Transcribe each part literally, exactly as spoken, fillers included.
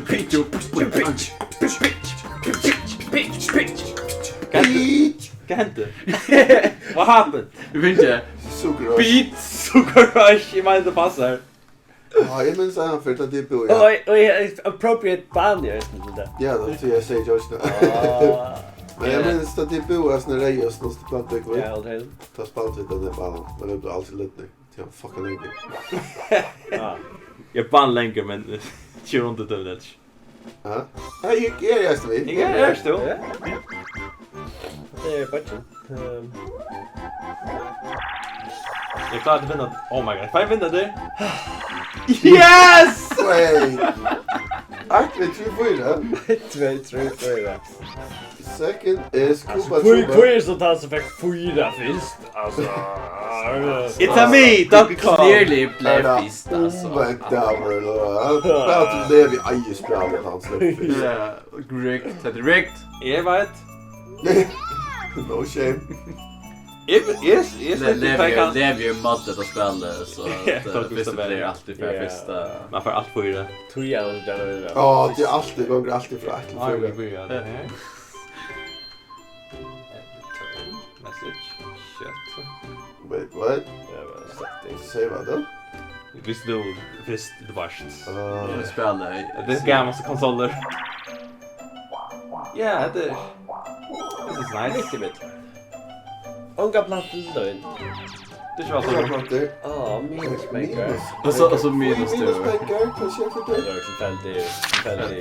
Peach, Peach, Peach, Peach, Peach, Peach, Peach. Hvat hendi? What happened? Eg veit ikki. Sukurrør. Beat Sukurrør, eg meini, tað passar. Ja, eg minnist eina ferð, tá tit búðu, ja. Og, og eg, appropriate bani, eg veit ikki, tað. Ja, tað er tí eg sigi George nú. Ah. Men eg minnist, tá tit búðu, sånn reyð og sånn, så platt vekk, ja, og tað. Tá spældu vit den der banan, men det blev alltid litt nytt. Ja, fucking lenge. Ja. Eg bann lengi, men ikki rundt um tað. Ja. Hey, eg, eg er, eg er, eg er, eg er, ert tú? Ja. Tað er beiggin. Ehm. Eg klári at vinna. Oh my god, fái eg vinna tað? Yes! Wait. Eitt, tvey, trý, fýra. Eitt, tvey, trý, fýra. Second is Koopa Troopa. Hví, hví er so tann sum fekk fýra fyrst? Altso, it's a me, Donkey Kong. Clearly bleiv fyrst, altso. Umvent av, ella hvat? Bara til det vi eier spillet, at han slapp fyrst. Ja, rigged, tað er rigged. Eg veit. No shame. Eg, eg, eg Le-, sleppur Levi, fekk hann. Levi er mod etta spælið, so at, eh, fyrsta player altíð fær fyrsta. Man fær alt fýra. Tí er hann gjarna við. Á, tað er altíð, gongur altíð frá eitt til fýra. Á, eg byrja. Message. Shit. Wait, what? Ja, men settings. Save tað. Hvis tú, hvis tú varst. Ah. Eg spæli, eg, Tað er gamalt konsolur. Ja, hetta er, this is nice. Mitt í mitt. Onga plantu til døgn. Tað er ikki væl so. Onga plantur. Á, minus maker. Minus. Og so, og so minus tú. Minus maker, hvat skjer fyri tað? Tað er tilfeldig, tilfeldig.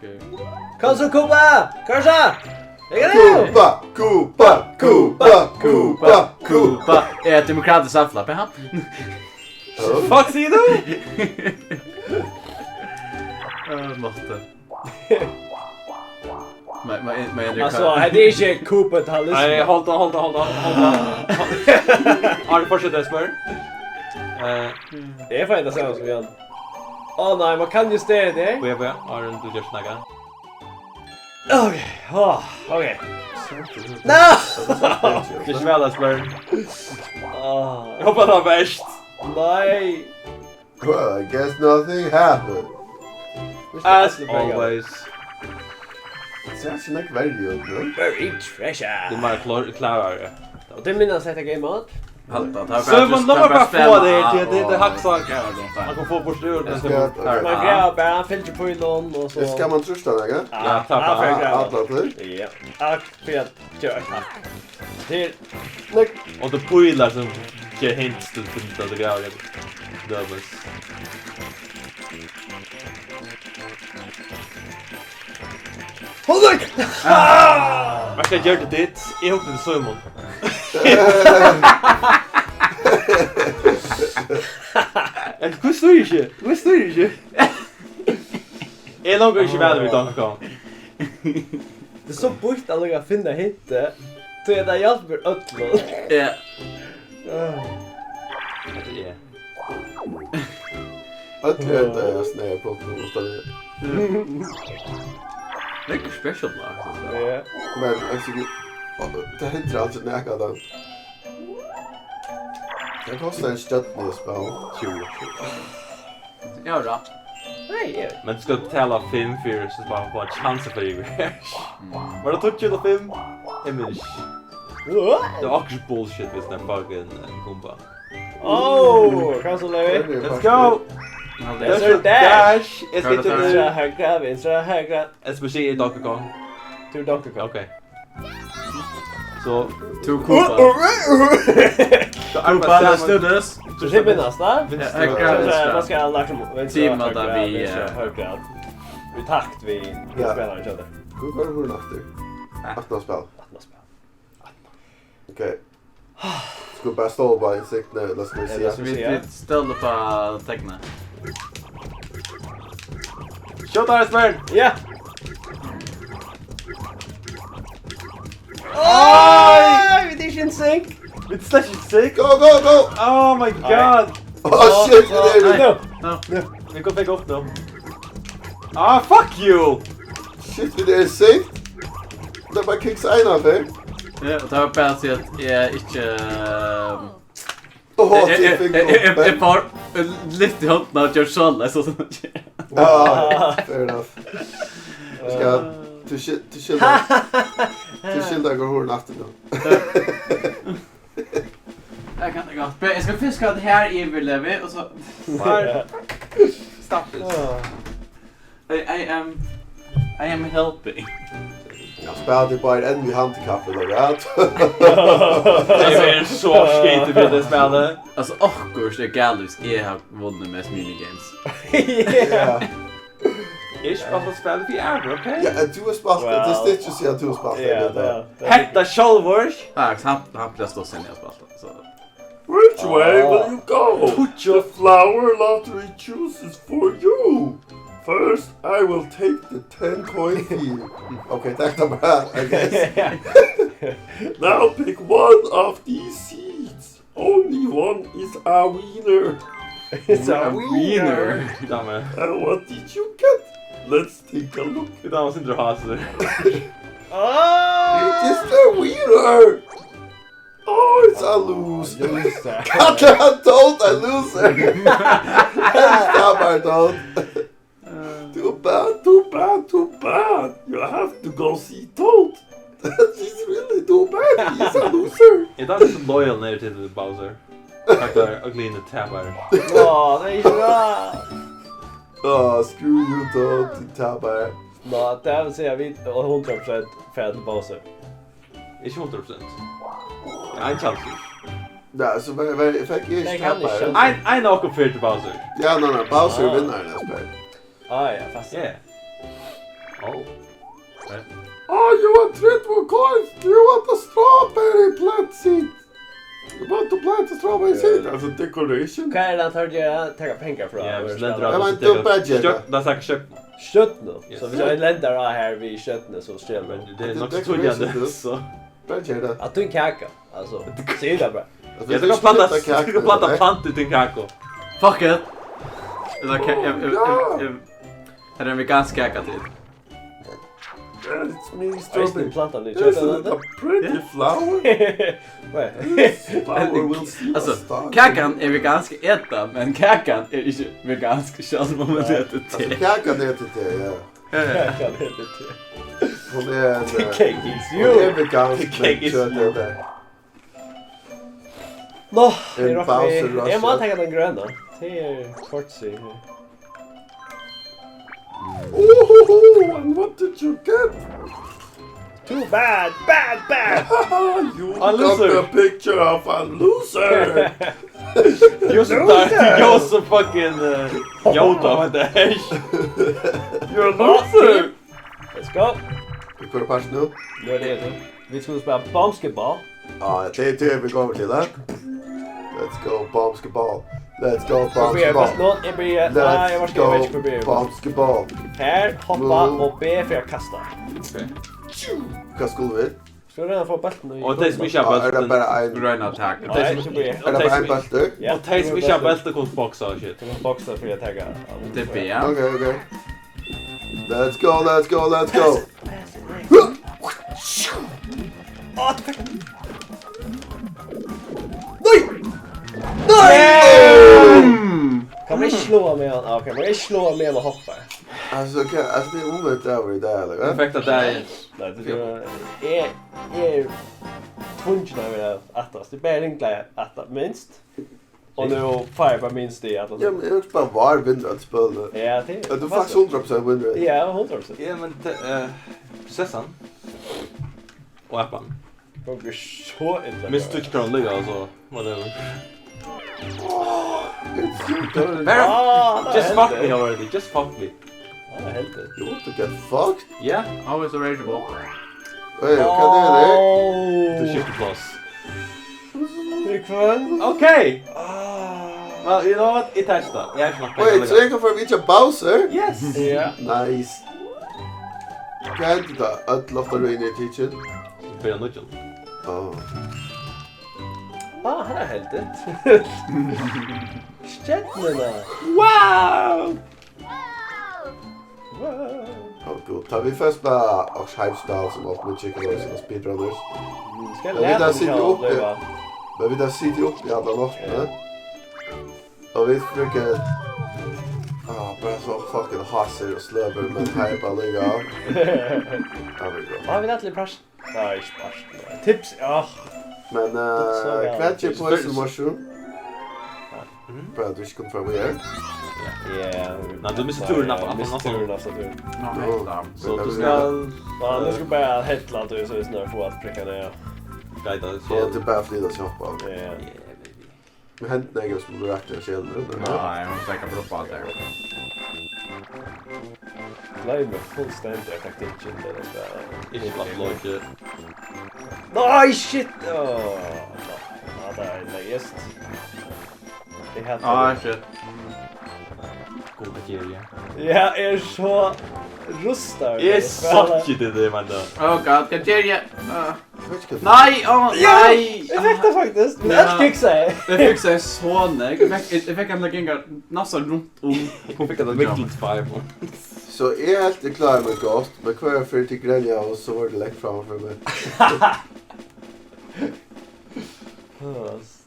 Tilfeldig. Kom so, Koopa! Kom so! Eg er nú! Koopa, Koopa, Koopa, Koopa, Koopa. Koopa. Eg er eit demokratiskt samfelag, ha? Fuck, sigur tú? Øh, mátti. Men, men, men, altso, hetta er ikki kapitalisma. Nei, hold on, hold on, hold on, hold on. Áðrenn tú fortsetur, spyr. Eh. Eg fái tað sama sum Jan. Á nei, man kann justera tað. Bíða, bíða, áðrenn tú ger nakað. Ok, á, ok. No! Tað er ikki væl, spyr. Á. Eg vóni tað versta. Nei. Well, I guess nothing happened. As always. Tað sær ikki nógv verri út, nú. Very treasure. Tú má klár-, klárari. Og tey minnast hetta game out? Halda, tað er bara Símun, lat meg bara fáa tað her, tað, tað, tað er hakksak. Man kann fáa burtur úr, men skal, man gravar bara, fylgir pílin og so. Skal man trýsta nakað? Ja, ja, takk. Ja, fyri at grava. Ja, takk. Fyri at gera eitt hakk. Til. Nei. Og tað er pílar sum geva hints til, til, til at grava, til dømis. Hold on! Ah! Veitst tú hvat eg gjørdi? Eg hugdi til Símun. Ella, hví stýri eg ikki? Hví stýri eg ikki? Eg langar ikki væl við Donkey Kong. Tað er so býtt at lukka at finna hintið, tí at tað hjálpir øllum. Ja. Ah. Hetta er eg. Øll enda er snæði punktum og staði. Nógv special blocks, altso. Ja. Men, altso, tað hindrar aldri nakað, tá. Tað kostar ein stjørnu at spæla. Tjúgu. Ja, bra. Nei, eg Men tú skalt betala fimm fyri, so bara fáa chance fyri. Var tað tíggju ella fimm? Image. Tað var akkurát bullshit við sånn fucking, eh, Goomba. Oh, hvat so, Levi? Let's go! Venstre dash! Eg skal... Venstre, høgra, venstre, høgra. S B C er Donkey Kong. Tú ert Donkey Kong. Ok. So, tú Koopa. Tú Koopa, let's do this. So, tú minnist, va? Ja, høgra, venstre. Hvat skal hann lagt um? Venstre, høgra, venstre, høgra. Í takt við spælararnar. Hvar var hon aftur? Aftan á spæl. Aftan á spæl. Ok. Skal vi bara stóla upp á instinktina, ella skal vi siga? Vit, vit stóla upp á tegnið. Skjóta, Iceberg! Ja! Oj! Vit eru ikki in sync! Vit eru slett ikki in sync! Go, go, go! Oh my god! Oh shit, vit eru... Nei, no. Vit kunnu fekk upp nú. Ah, fuck you! Shit, vit eru in sync! Tað er bara Kicks eina ferð. Ja, og tað var bara at siga at eg ikki, ehm, Åh, eg, eg, eg, eg, eg, eg fór, eh, lyfti hondina og gjørdi soleiðis, og so. Ah, fair enough. Tú skal, tú skil-, tú skilur, tú skilur, hvar hurðin aftur nú. Eg kann tað gott. Eg skal fiska tað her yvir, Levi, og so. Stop it. I, I am, I am helping. Ja, spæla tit bara enn við handicap, ella hvat? Tað er so skeivt við tað spælið. Altso, okkurt er galið, viss eg havi vunnið mest minigames. Ja. Eg spældi spælið fyri avrur, ok? Ja, at tú hevur spælt tað, tað stendur ikki at tú hevur spælt tað. Hetta sjálvur. Ja, hann, hann plagar at sláa seg, eg havi spælt tað, so. Which way will you go? The flower lottery chooses for you. First, I will take the ten coin here. Okay, takk, tað var, I guess. Now pick one of these seeds. Only one is a winner. It's a winner. Damme. And what did you get? Let's take a look. Tað var sindur hasur. It is the winner. Oh, it's a loser. Loser. Kalla hann Toad a loser. Hann er bara Toad. Too bad, too bad, too bad. You have to go see Toad. He's really too bad. He's a loser. Er tað so loyal niður til Bowser? Takkar og glíðir til bara. Á, tað er ikki bra. Ah, screw you, Toad, tú tapar. Ná, tað vil siga, vit hundrað prosent fara til Bowser. Ikki hundrað prosent. Ein chance. Ja, so var, var, fekk eg ikki tapar. Ein, ein av okkum fer til Bowser. Ja, nei, nei, Bowser er vinnarin, eg spyr. Ah, ja, fast. Yeah. Oh. Oh, you want triple coins? Do you want a strawberry plant seed? You want to plant a strawberry seed as a decoration? Hvat er tað, teir gera? Taka pengar frá? Ja, viss tú lendir á, so tekur stjørn-, nei, taka stjørnu. Stjørnu? Yes. So viss ein lendir á her við stjørnu, so stjørnu. Men tað er nokk so týðandi, so. Bara ger tað. At tú ein kaka, altso. Sig tað bara. Ja, tú kanst planta, tú kanst planta plantu í tín kaku. Fuck it. Ella, eg, eg, eg, eg, her er ein vegansk kaka til. It's me, strawberry. Eisini plantan í kjøtið. This is a pretty flower. This flower will see the stars. Altso, kakan er vegansk at eta, men kakan er ikki vegansk sjálv um man etur te. Altso, kakan etur te, ja. Ja, ja. Kakan etur te. Hon er ein, eh, hon er vegansk, men kjøt er tað. Nå, eg rokni. Eg má taka tann grøna. Tað er kort siga. Ooh, and what did you get? Too bad, bad, bad. You got a picture of a loser. You're so fucking, uh, Yoda, what the heck? You're a loser. Let's go. Vit koyra part nú. Nú er tað nú. Vit skulu spæla basketball. Ja, tað er tað vit koma til, ha? Let's go, basketball. Let's go, basketball. Eg byrji, eg byrji. Nei, eg veit ikki, eg veit ikki hvar eg byrji. Basketball. Her, hoppa og B fyri at kasta. Ok. Hvat skulu vit? Skal royna at fáa bóltin í... Og tey sum ikki hava bóltin, royna at taka. Nei, ikki B. Er tað bara ein bóltur? Ja. Og tey sum ikki hava bóltin, kunnu boksa og shit. Kunnu boksa fyri at taka. Tað er B, ja. Ok, ok. Let's go, let's go, let's go. Á, tú fekk... Nei! Nei! Kann man ikki sláa meg, hann? Ah, ok, man ikki sláa meg, hann hoppar. Altso, hvat, altso, tað er umvent av í dag, ella hvat? Perfekt at tað er. Nei, tað er, eg, eg er tvungen at vera aftast. Tað er bara ringla aftast, minst. Og nú fái eg bara minst í allar. Ja, men eg hugsi bara, Vár vinnur øll spølini. Ja, tað er. Tú fært faktiskt hundrað prosent win rate. Ja, hundrað prosent. Ja, men te-, eh, prinsessan og apan. Tað gongur so illa. Minst tú ikki klárar at liva, altso, whatever. It's your turn. Bara, ah, just fuck me already, just fuck me. Ah, heldur. You want to get fucked? Yeah, always available. Hey, hvat er tað? Tú skiftir pláss. Til hvønn? Ok. Ah. Well, you know what? Eg testa. Eg havi ikki nakað. Wait, so eg kann fara at vitja Bowser? Yes. Ja. Nice. Hvat hendir tá? Øll loftarøðini eru tikin. Byrja nýggjan. Ah. Ah, hann er heldur. Stjørnuna. Wow! Wow. Ó, gud. Tá vit fyrst bara okkurt hype spæl sum alt mítt chicken og speedrunners. Mm, skal men vit læra har sita uppi. Men vit har sita uppi alla náttina. Ja. Og vit brúka, ah, bara so fucking hasir og sløvur, men hype allíkavæl. Har vit go. Har vit allir press? Nei, ikki part. Tips, ja. Men, eh, so hvat ger Poison Mushroom? Mhm. Bara at tú ikki kom fram í her. Ja. Nei, tú missir túrin aftan, aftan, aftan. Missir túrin aftan, túrin. Ná, hetta. So tú skal, ja, nú skal bara hella, tú, so hvis nær fáa at prikka ned, ja. Geita, so tað er bara at flyta seg upp á. Ja. Yeah, baby. Men hendir nakað sum tú raknar seg inn, ella? Nei, eg má steðga upp alt har. Gloymir fullstendiga taktikkin, tað er bara ikki bara lokið. Nei, shit! Åh, ja, tað er legist. Eg helt. Ah, shit. Gud, hvat geri eg? Ja, eg eri so rustaður. Eg er so kjøtið, mann. Oh God, hvat geri eg? Ah. Nei, ó, nei. Eg fekk tað faktiskt. Men øll kiksaðu. Eg fekk tað so nógv. Eg fekk, eg, eg fekk hann at ganga næstan runt um. Eg fekk tað middle five. So eg helt eg kláraði meg gott, men hvørja ferð tit grenjaðu, so var tað langt framman fyri meg.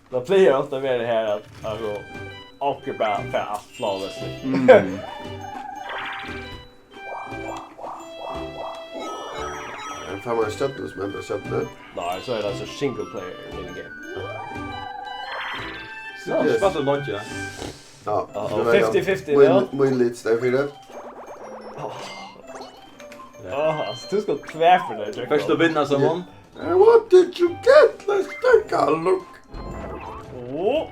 Tað plagar ofta at vera her at, altso, onkur bara fær alt flawlessly. Mm. Men fær man stjørnu sum endar stjørnu? Nei, so er tað altso single player minigame. So, yes. Spælt leingi, ja. Ja, og fifty fifty, ja. Mín, mín lit stendur fyri. Åh. Ja. Åh, altso, tú skalt tvær fyri tað, Jack. Fyrst at vinna, so vann. And what did you get? Let's take a look. Oh.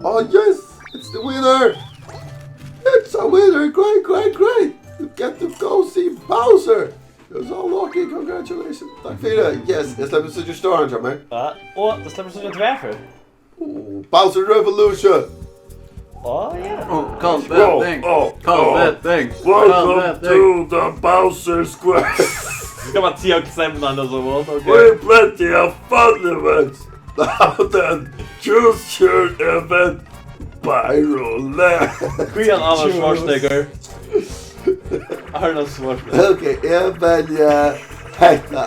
Oh, yes, it's the winner. It's a winner. Great, great, great. You get to go see Bowser. You're so lucky. Congratulations. Takk fyri tað. Yes, eg sleppi at síggja stóran hjá mær. Ja, og tú sleppur at síggja tvær fyri. Oh, Bowser Revolution. Oh, yeah. Oh, call bad things. Oh, oh, call bad things. Welcome to the Bowser Square. Skal man til å klemme den og så, ok. We plenty of fun events. Now then, choose your event. Pyro Land. Hví er Arnold Schwarzenegger? Arnold Schwarzenegger. Ok, eg velji hetta.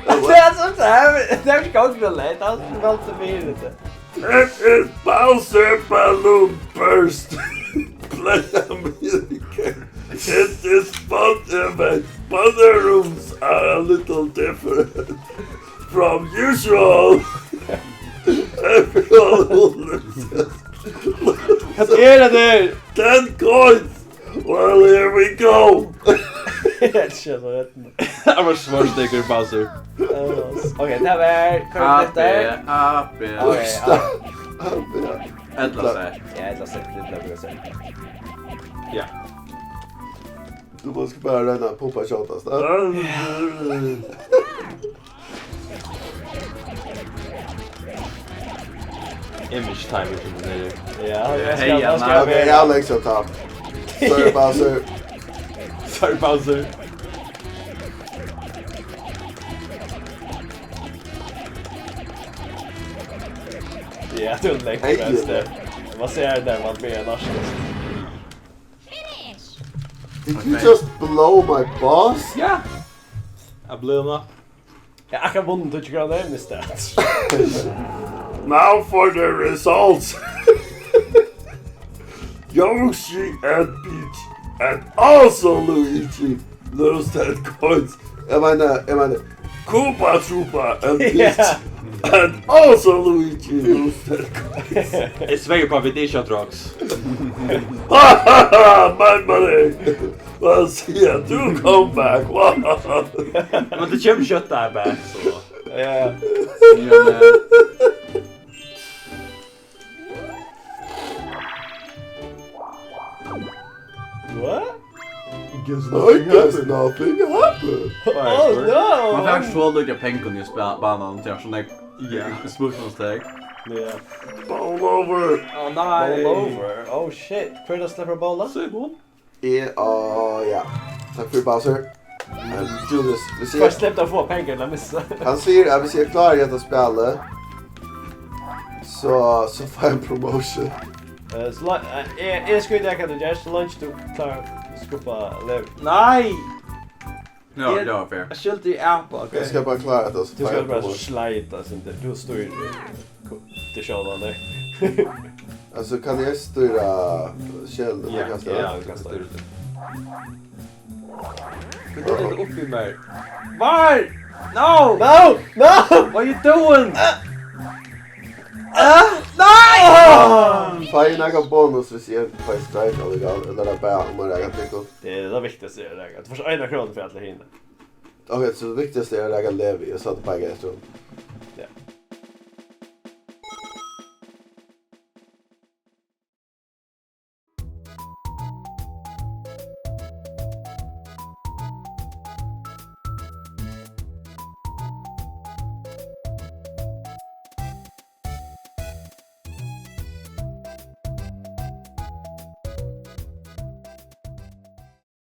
Tað er so, tað er, tað er ikki gott við leit, tað er væl til fyri tað. It is Bowser Balloon Burst. Play America. It is fun event. Fun rooms are a little different from usual. Everyone who loses. Hvat er tað? Ten coins. Well, here we go. Eg elski hesa røddina. Arnold Schwarzenegger Bowser. Ok, tað var, hvat er hetta? A B, A B. Ok, A B. A B. Ella sett. Ja, ella sett, ella sett. Ja. Tú mást bara royna at pumpa skjótast, ha? Image timer sum tað er. Ja, eg skal, hey, eg skal, nei, ok, vera Alex har tapt. Sorry, Bowser. Sorry, Bowser. Ja, tú er langt best. Hey, man ser det, man blir en. Did you just blow my balls? Ja. Eg blew him up. Ja, eg kann vunna tíggju krónur, mister. Now for the results. Yoshi and Peach and also Luigi lose ten coins. Eg meini, eg meini, Koopa Troopa and Peach and also Luigi lose ten coins. Eg svei upp á, vit ikki á drugs. Ha, ha, ha, my money. Well, see ya, do come back. Men tað kemur skjótt tað back, so. Ja. Ja, men What? I guess I guess nothing happened. Oh no! Man fær so lítið av pengum í spa-, banan, tað er so nógv Ja. Smoothie-teg. Ja. Ball over! Ó nei! Ball over? Oh shit, hvør er tað sleppur at balla? Simon. Eg, á, ja. Takk fyri, Bowser. And do this. Hvis Hvør eg, sleppur at fáa pengar til at missa? Hann sigur at hvis eg klári hetta spælið, so, so fái eg ein promotion. Eh, so la-, eh, eg, eg skal í dag, hvat tú gert, so leingi tú klárar at skuffa level. Nei! Ja, Eg, ja, fair. Eg skilti apa, ok. Eg skal bara klára hetta, so Tú fái eg skal ein bara promotion. Sleita, sum tað, tú stýrir. Ko-, tað er sjálvan teg. Altso, kann eg stýra skjaldið? Ja, Eg kann stýra. Ja, tú kann stýra. Hvat er tað uppi í mær? Var? No! No! No! What are you doing? Ah! Nei! Fái eg nakar bonus, hvis eg fái strike allikevel? Ella er tað bara um at raka tykkum? Tað er tað viktigasta, er at raka. Tú fært eina krónu fyri alla hini. Ok, so tað viktigasta er at raka Levi, og so er tað bara eftir honum.